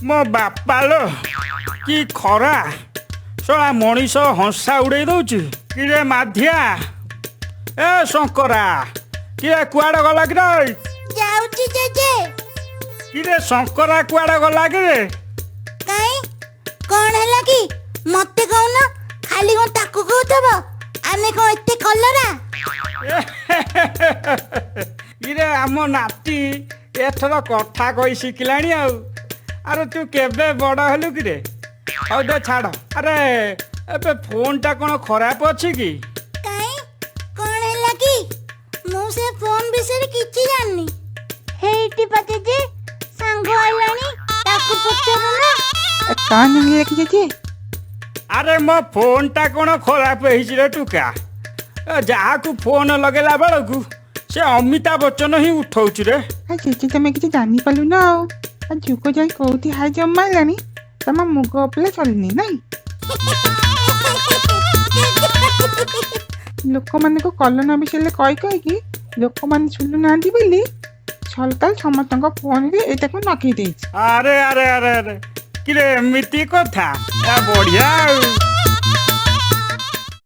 ମୋ ବାପା ଲୋ, କି ଖରା! ଶଳା ମଣିଷ ହଂସା ଉଡେଇ ଦଉଛି। କିରେ ମାଧିଆ, ଏ ଶଙ୍କରା, କିରେ କୁଆଡେ ଗଲା କିରେ? ଯାଉଛି ଜେଜେ। କିରେ ଶଙ୍କରା, କୁଆଡେ ଗଲା କିରେ? କାଇଁ, କଣ ହେଲା କି? ମତେ କହୁନ, ଖାଲି କଣ ତାକୁ କହୁଥିବ? ଆମେ କଣ ଏତେ କଲରା? ଇରେ, ଆମ ନାତି ଏଥର କଥା କହି ଶିଖିଲାଣି ଆଉ। ଆରେ, ତୁ କେବେ ବଡ ହେଲୁ କିରେ? ହଉ ଦେ, ଛାଡ଼। ଆରେ, ଏବେ ଫୋନଟା କଣ ଖରାପ ଅଛି କି? କାଇଁ, କଣ ହେଲା କି? ମୁଁ ସେ ଫୋନ ବିଷୟରେ କିଛି ଜାଣିନି। ହେଇଟି ପା ଜେଜେ, ସାଙ୍ଗ ଆଇଲାଣି, ତାକୁ ପଚାରୁନ। କଣ ହେଲା କି ଜେଜେ? ଆରେ, ମୋ ଫୋନଟା କଣ ଖରାପ ହେଇଛି ରେ ଟୁକା। ଯାହାକୁ ଫୋନ ଲଗେଇଲା ବେଳକୁ ସେ ଅମିତାଭ ବଚ୍ଚନ ହିଁ ଉଠଉଛି ରେ। ଆ ଜେଜେ, ତମେ କିଛି ଜାଣିପାରିଲୁ ନା ଆଉ। ଆ ଯୁଗ ଯାଇ କୋଉଠି ହାଇ ଜମାଇଲାଣି, ତମ ମୁଗ ଉପରେ ଚଲିନି ନାଇଁ। ଲୋକମାନଙ୍କୁ କଲୋନା ବିଷୟରେ କହି କହିକି ଲୋକମାନେ ଶୁଣୁନାହାନ୍ତି ବୋଲି ସରକାର ସମସ୍ତଙ୍କ ଫୋନରେ ଏଇଟାକୁ ନଖେଇ ଦେଇଛି। ଆରେ ଆରେ ଆରେ ଆରେ, କିରେ ଏମିତି କଥା! ବଢିଆ ଆଉ।